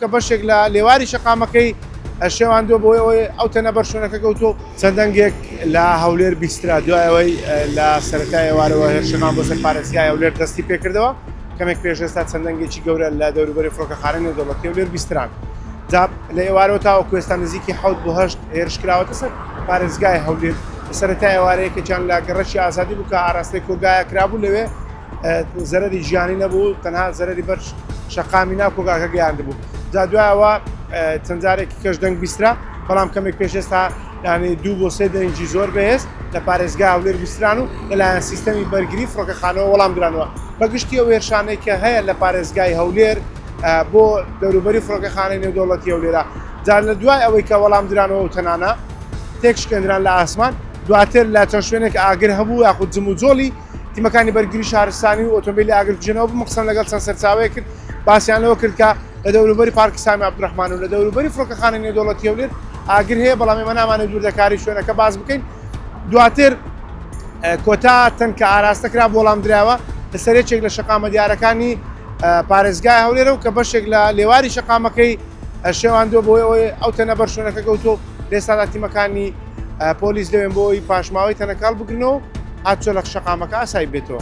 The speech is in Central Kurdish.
کە بەشێک لە لێواری شەقامەکەی شێواندووە بۆی ئەوەی ئەو تەنە بەر شوێنەکە کەوتووە. چەند دەنگێک لە هەولێر بیسترا دوای ئەوەی لە سەرەتای ئێوارەوە هێرشەکان بۆ سەر پارێزگای هەولێر دەستی پێکردەوە، کەمێک پێش ئێستا چەند دەنگێکی گەورە لە دەوروبەری فڕۆکەخانەی نێودەوڵەتی هەولێر بیستران. جا لە ئێوارەوە تاوەکو ئێستا نزیکی حەوت بۆ هەشت هێرش کراوەتە سەر پارێزگای هەولێر. لە سەرەتای ئێوارە یەکێکیان لە گەڕەکی ئازادی بوو کە ئاراستەی کۆگایە کرابوو، لەوێ زەرەری گیانی نەبوو، تەنها زەرەری بەر شەقامی ناو کۆگاکە گەیاندبوو. جا دوایەوە چەند جارێکی کەش دەنگ بیسترا، بەڵام کەمێک پێش ئێستا یعنی دوو بۆ سێ دەنگی زۆر بەهێز لە پارێزگای هەولێر بیستران و لەلایەن سیستەمی بەرگری فڕۆکەخانەوە وەڵام درانەوە. بەگشتی ئەو هێرشانەی کە هەیە لە پارێزگای هەولێر بۆ دەوروبەری فڕۆکەخانەی نێودەوڵەتی هەولێرە، جا لە دوای ئەوەی کە وەڵام درانەوە و تەنانە تێکشکێندران لە ئاسمان، دواتر لە چەند شوێنێک ئاگر هەبوو یاخود جموجۆڵی تیمەکانی بەرگری شارستانی و ئۆتۆمبیلی ئاگرکوژێنەوە بوو. قسەم لەگەڵ چەند سەرچاوەیەک کرد، باسیان لەوە کرد کە لە دەوروبەری پارکی سامی عەبدولڕەحمان و لە دەوروبەری فڕۆکەخانەی نێودەوڵەتی هەولێر ئاگر هەیە، بەڵام ئێمە نامانەوێت وردەکاری شوێنەکە باس بکەین. دواتر کۆتا تەنک کە ئاراستە کرا بۆ وەڵام دراوە لەسەر یەکێک لە شەقامە دیارەکانی پارێزگای هەولێرە و کە بەشێک لە لێواری شەقامەکەی شێواندووە بۆ ئەوەی ئەو تەنە بەر شوێنەکە کەوتووە و لە ئێستادا تیمەکانی پۆلیس لەوێن بۆ ئەوەی پاشماوەی تەنەکە هەڵبگرنەوە و هاتوچۆ لە شەقامەکە ئاسایی بێتەوە.